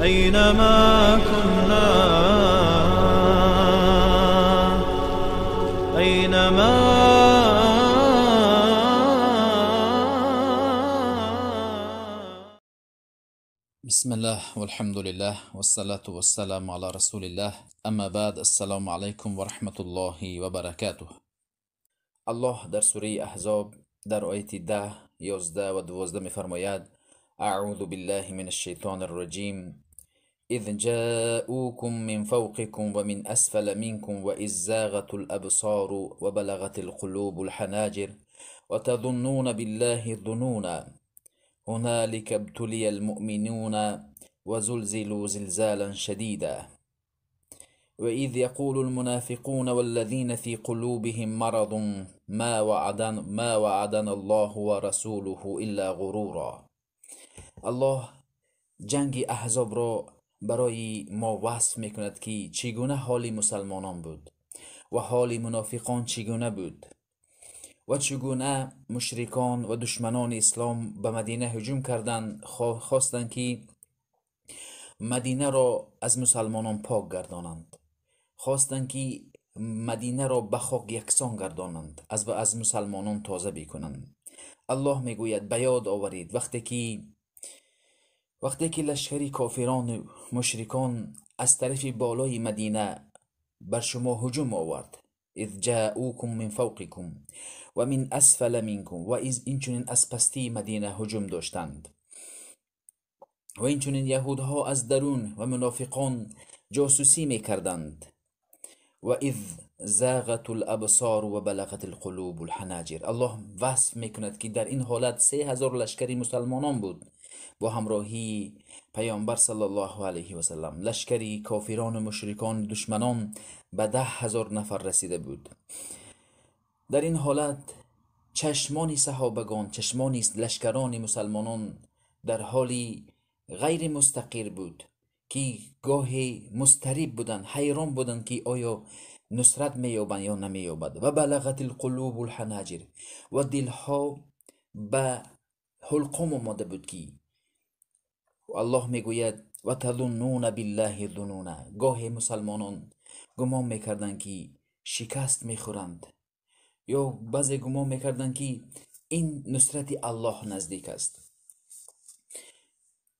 أينما كنا، أينما بسم الله والحمد لله والصلاة والسلام على رسول الله، اما بعد، السلام علیکم و رحمت الله و برکاته. الله در سوره احزاب در آیت 10، 11 و 12 می‌فرماید: اعوذ بالله من الشیطان الرجیم، اذ جاءوكم من فوقكم ومن اسفل منكم واذ زاغت الابصار وبلغت القلوب الحناجر وتظنون بالله الظنونا هنالك ابتلي المؤمنون وزلزلوا زلزالا شديدا وإذ يقول المنافقون والذين في قلوبهم مرض ما وعدنا الله ورسوله إلا غرورا. الله جنگ احزاب را برای ما وصف میکند که چگونه حال مسلمانان بود و حال منافقان چگونه بود و چگونه مشرکان و دشمنان اسلام به مدینه هجوم کردند، خواستند که مدینه را از مسلمانان پاک گردانند، خواستند که مدینه را به خاک یکسان گردانند، از مسلمانان تازه بکنند. الله میگوید به یاد آورید وقتی که لشکری کافران و مشرکان از طرف بالای مدینه بر شما هجوم آورد، اذ جاءوكم من فوقكم و من اسفل منكم، و اینچنین از پستی مدینه هجوم داشتند، و اینچنین یهودها از درون و منافقان جاسوسی میکردند. و اذ زاغت الابصار و بلغت القلوب الحناجر. الله وصف میکند که در این حالت 3000 لشکری مسلمانان بود با همراهی پیامبر صلی الله علیه و سلم. لشکری کافران و مشرکان دشمنان به 10,000 نفر رسیده بود. در این حالت چشمان صحابگان، چشمان لشکران مسلمانان در حالی غیر مستقر بود که گاهی مضطرب بودند، حیران بودند که آیا نصرت مییابند یا نمییابد. و بلغت القلوب الحناجر، و دلها به حلقوم آمده بود که الله میگوید و تظنون بالله الظنون. گاهی مسلمانان گمان میکردند که شکست میخورند، یا بعضی گمان میکردند که این نصرت الله نزدیک است،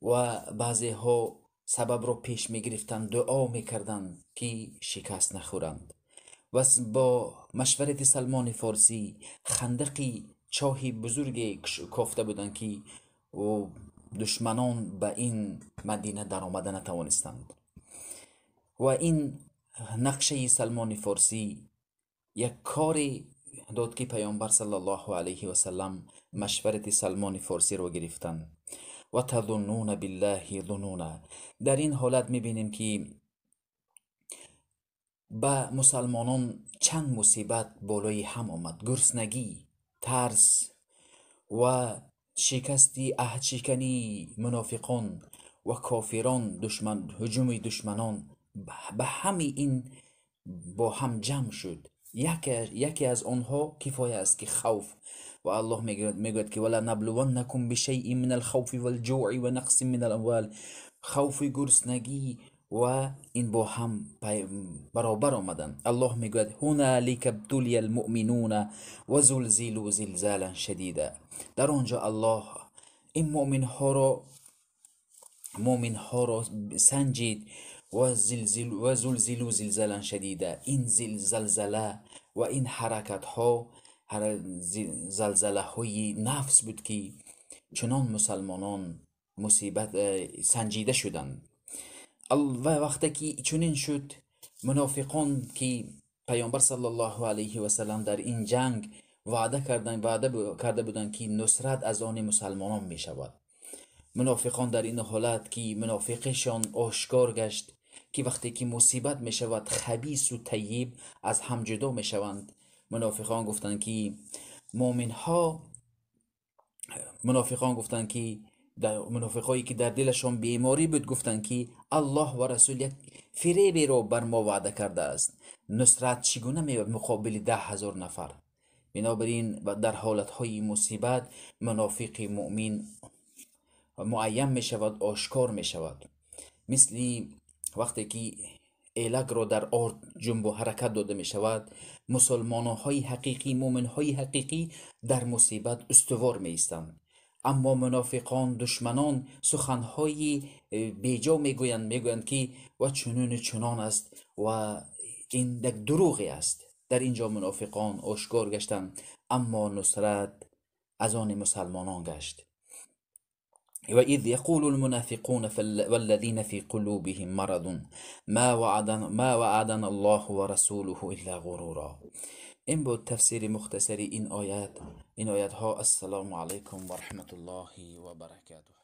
و بعضی ها سبب را پیش میگرفتند، دعا میکردند که شکست نخورند. و با مشورت سلمان فارسی خندقی چاهی بزرگ کافته بودند که دشمنان به این مدینه در آمده نتوانستند. و این نقشه سلمان فارسی یک کاری داد که پیامبر صلی الله علیه و سلم مشورت سلمان فارسی را گرفتند. و تظنون بالله ظنونا. در این حالت میبینیم که به مسلمانان چند مصیبت بالای هم آمد: گرسنگی، ترس و شکستی عهدشکنی منافقان و کافران، هجوم دشمنان به همه این با هم جمع شد. یکی از آنها کفایه است که خوف. و الله میگوید که ولا نبلونکم بشیء من الخوف والجوع و نقص من الاموال. خوف، گرسنگی و این با هم برابر آمدند. الله میگوید هنالک ابتلی المؤمنون و زلزلوا زلزالا شدیدا. در آنجا الله این مؤمنها را سنجید و زلزلوا زلزالا شدیدا. این زلزله و این حرکت ها زلزله های نفس بود که چنان مسلمانان مصیبت سنجیده شدند. و وقتی که چنین شد، منافقان که پیامبر صلی الله علیه و سلم در این جنگ وعده کرده بودند که نصرت از آن مسلمانان می شود، منافقان در این حالت که منافقشان آشکار گشت که وقتی که مصیبت می شود خبیث و طیب از هم جدا می شوند. منافقان گفتند که منافقان گفتند که منافقایی که در دلشان بیماری بود گفتند که الله و رسول یک فریبی را بر ما وعده کرده است، نصرت چگونه می مقابل 10,000 نفر؟ بنابراین در حالتهای مصیبت منافق مؤمن معین می شود، آشکار می شود. мисли вақте ки элакро дар орд ҷунбу ҳаракат дода мешавад, мусулмонҳои ҳақиқӣ, мӯминҳои ҳақиқӣ дар мусибат устувор меистанд. Аммо мунофиқон, душманон суханҳои беҷо мегӯянд, мегӯянд ки ва чунин чунон аст ва ин як дурӯғе аст. Дар инҷо мунофиқон ошкор гаштанд, аммо нусрат аз они мусалмонон гашт. وإذ يقول المنافقون والذين في قلوبهم مرض ما وعدنا الله ورسوله إلا غرورا. این بود تفسیر مختصر این آیات، این آیات ها. السلام علیکم و رحمت الله و برکاته.